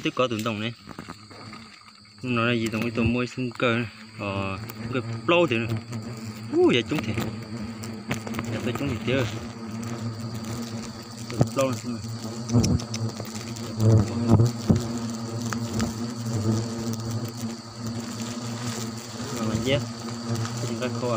Twb kov tus ntoo ne. Hnub no yim ntoo ib tug muaj ib xub nkawj, nkawj plaub tiag. Ub, yav coob tiag, yav tau coob tiag tiag. Plaub no xwb. Nqa khau.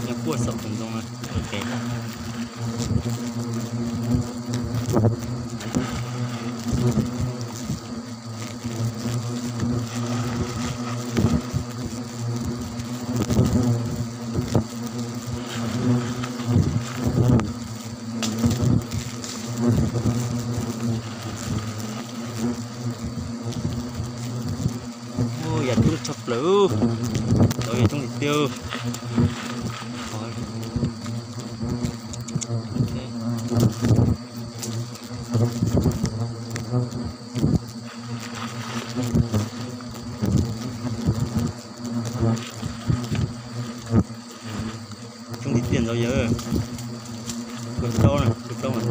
Nyob puag saum tus ntoo no. Ub, yam coob tshaj plaws. Tau yam coob tiag tiag. Coob tiag tiag ntxauv yawg. Kawg plaub na, kawg plaub mas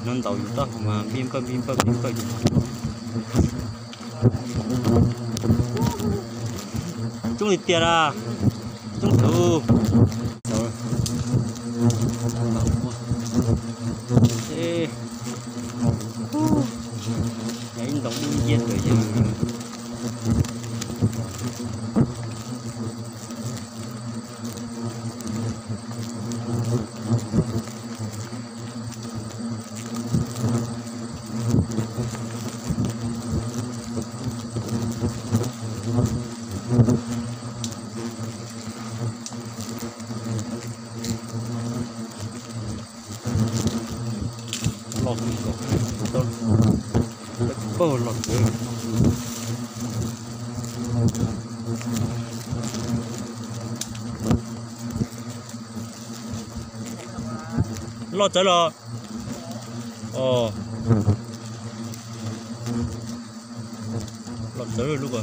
no ntaus yus taub hau mas npij npawj npij npawj npij npawj yus. Coob tiag tiag na, coob tug. Yog ib ntoo dub nciab tawm yawg. Loj kawg, loj kawg. Loj txawv los. Os, loj txawv lub ko.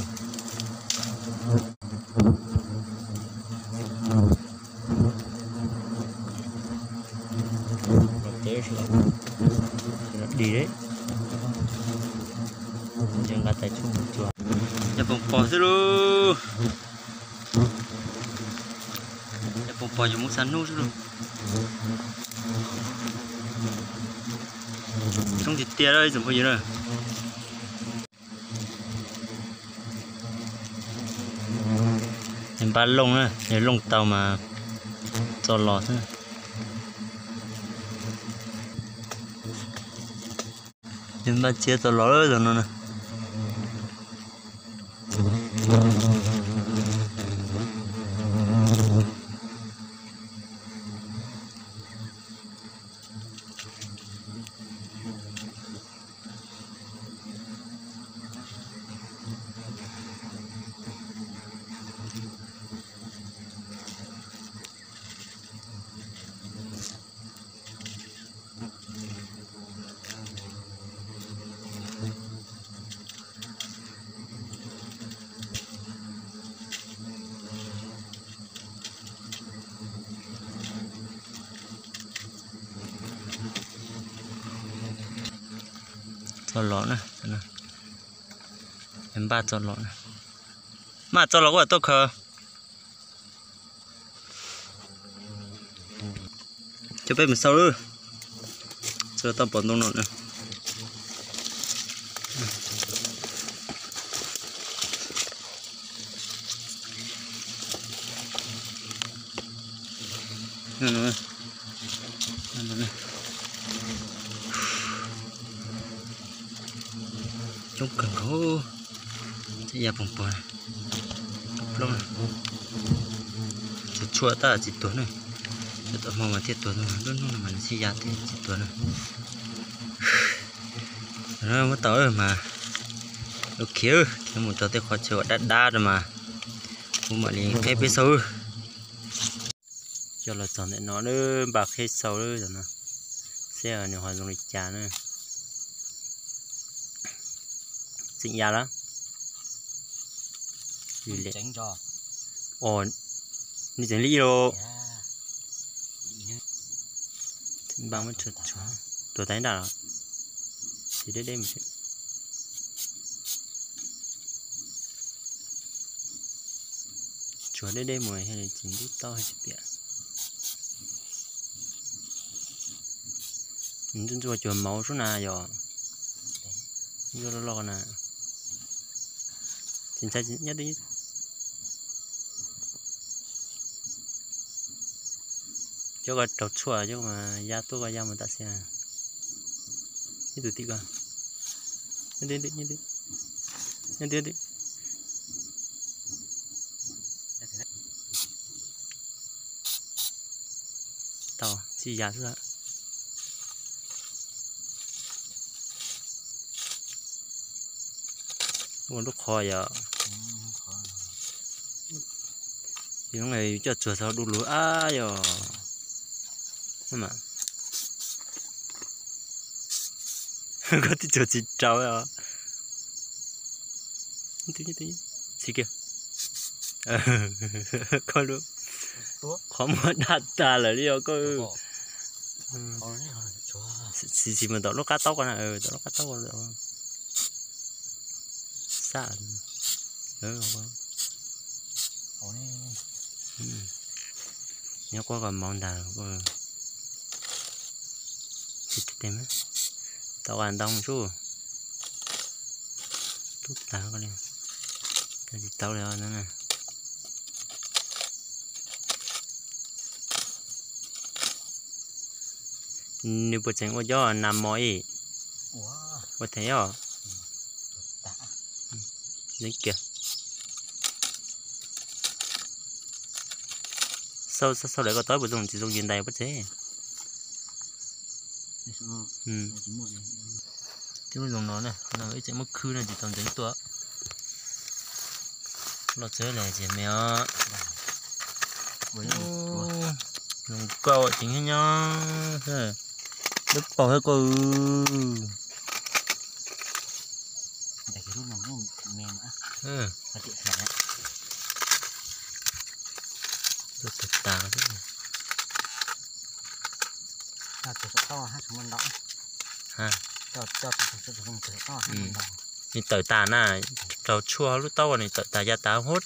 Loj txawv, dig, nqa tais tshoob mus tsuag. Yog poom pog xwb lauj. Yog poom pog yus muab xa hnub xwb lauj. Coob tiag tiag ib tsoom phooj ywg na. Npaj looj na, yog looj tau mas txo los xwb. Npaj txiav txo los lawm zaum no na. Txo los na, npaj txo los na. Maj txo los kuj tuaj khaws. Coj peb mus xauj lawm. Txawm tau pom ntoo no na. Coob kawg nkaus. Yam poom pog, plaub, tsuag tsuag tab tsis tuag ne. Cov tom hmo mas thiaj tuag, lub hnub no mas nws sib ya thiaj tsis tuag na. Muab tau mas ua khiav, khiav mus rau tej qhov chaw uas dab dab rau mas kuv mam li qhib peb xauj. Coj los txog ntawm no, npaj qhib xauj lawm no, seb nws ho zoo li cas na. Tseem ya lawm. Os, nws tseem li los. Npaj muab tshuav, tshuav, tuag tas ib nrab los. Tsis deb deb mus. Tshuav deb deb mus, tsis ntub taub tsis piam. Ntxuaj ntxuaj cuag mauv sub na yom. Ntxuaj loj loj na. Tsis ntshai, nyob twj ywm. Coj koj rau tshuaj, coj mas ya tuaj koj ya mus tam sim. Ib tug tim koj. Nyob twj ywm, nyob twj ywm. Tau, tsis ya xwb. Ua lub qhov yom. Yus coj tsuag txog du lug ab yom. Koj twb tsuag tsis rau os. Txi kiag. Koj lub qhov muag daj tas lawm li os koj. Txiv txiv mus tom lub qab taub ko na, tom lub qab taub ko. Xab. Nyob quaj kom mauv ntag. Tsis tes, tau qa ntoo sub. Tub tas ko li. Tsis tau li os. Nws puas tseem ua cov nas mos ib? Ua them os. Kiag. Xauj xauj lawv ko tau puas zoo, tsis zoo ces ntais puab tsev. Twb zoo no na, no ib tseem muab khwb no tsis tau ntxeev tuaj. Los txawv lawm ces me os. Zoo nkauj ceev nyob. Lub paug thiab koj. Lub tag tas. Nws tawm tas na, rau tshuaj lub taub nws tawm tas ya tas hub.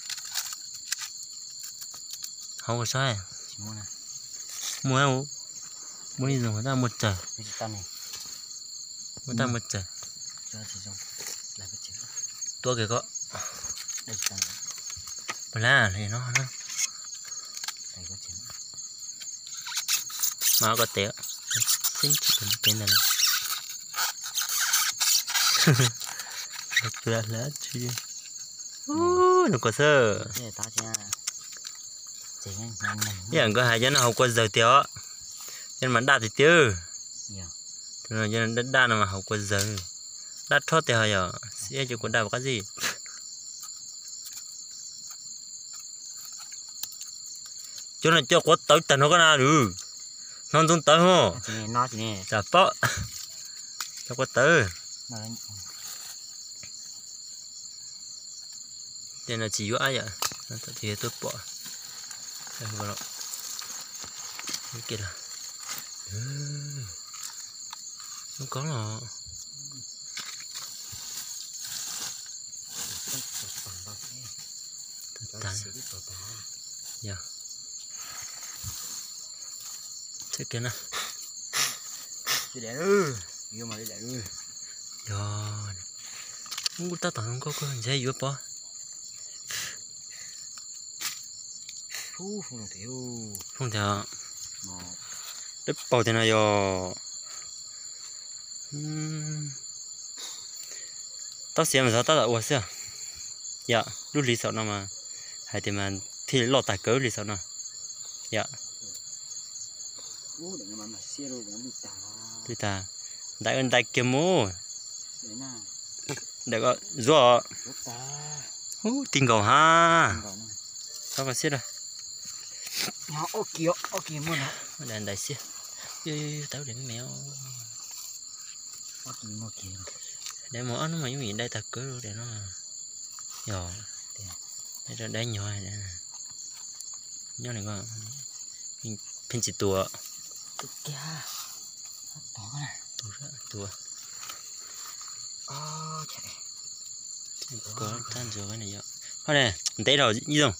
Hauv ko saib. Muaj, muaj ib zoo tab muaj tsawg. Muaj tab muaj tsawg. Tua kiag ko. Pab lab li no na. Mas koj tes, tseeb tsis tes ntawd na. Nws kua xwb. Ib yam nkawd hais cov no haus kua zawg tiag os. Cov no mas daj tiag tiag. Cov no daj daj no mas haus kua zawg. Daj rhob tiag ho yog xiab cov kua daj qab zib. Cov no cov quav tawv tag nrho koj na lwm. Hnov ntxoov tawv ho. Tam pob. Cov quav tawv. Tej no tsis yuav ab yam, thaum twg yog tuaj pom. Lub koob los. Yog. Txhais kiag na. Yog. Ub, tab tom zoo nkauj kawg, ntshe yuav pov. Hloov tiag, lub paug tiag no yog. Tau xiav mas xyov tab tom ua xwb. Yog lub hlis xaum no mas hais tias mas thiaj li loj tag kawg lub hlis xaum no. Yog. Li tas, ntais ntais kiag mus. Ntais ko zuav. Ub, ti nkaus ha. Txhob koj xiab lawm. Ntais xiab. Tawv li me. Dai mus ob hnub mas yooj yim dai tag kawg li no. Yog, dai nyuag, nyob li ko, pheej tsis tua. Tua, tua. Ko tab ntsuag yog. Ho ne, ntev dhau ib zoo.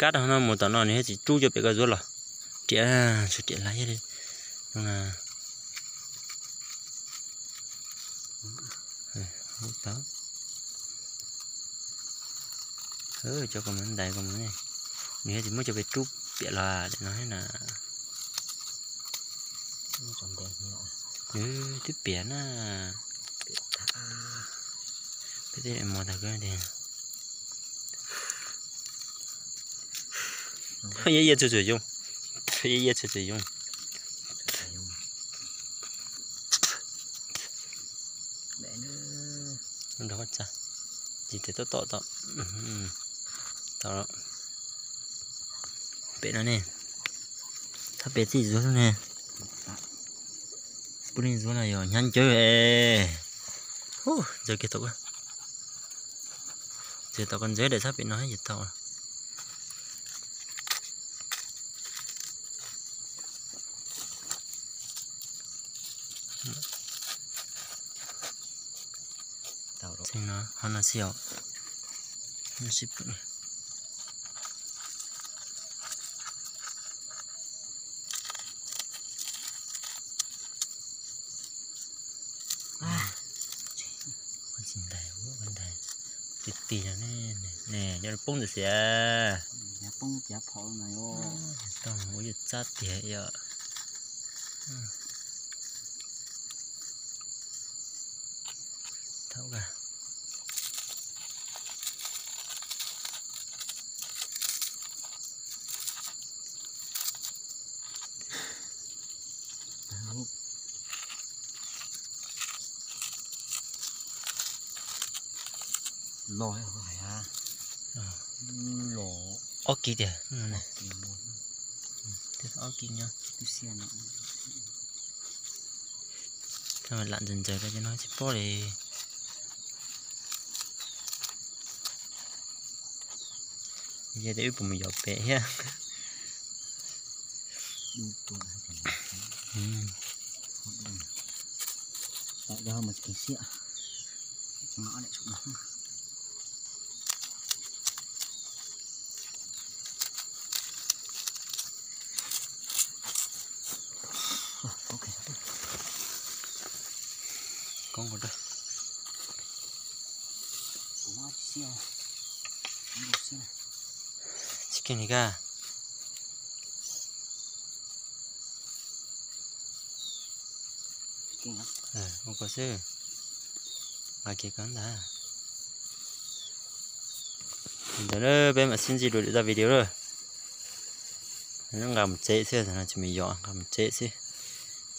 Kab rau no mus tom no nws thiaj tsis rub cov pem koj zuab los. Riam, tsuas riam laiv li. Cov ko mus ntais ko mus ne, nws thiaj tsis muab cov pem rub piam los no na. Twb piam na. Peb tej mos tag kawg tiag. Yaj yaj txhua txhua yooj, yaj yaj txhua txhua yooj. Nrog tsa, tsis tes tab tom tau. Tau lawm. Pem no ne, thaj pem txij zuag lub ne. Pub leej zuag no yog hnyav ncawg. Ntxeev kiag tau, ntxeev tau ko ntxeev daim thaj pem no ces tau. Tseeb no, ho no xij os. Tsis ntais, ntais. Tig tig no ne, ne, yog poob ntawm xiav. Tau ua yus txab tiag yom. Thaum ka los hais los ob kis tiag. Ob kis nyob. Lam ntxaws ntxaws rau cov no tsis paub li. Yog tias wb puas mus yos pem thiab. Koob ko dawb. Tsis keej li ka. Ua ko xwb. Nqa kiag ko ntag. Ntawd peb mam sib ntsib dua lwm zaj video lawm. Nqa mus tsev xwb, tsis mus yos, nqa mus tsev xwb.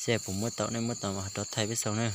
Seb puas muab tau, nej muab tau mas ho rov thaij peb sau na.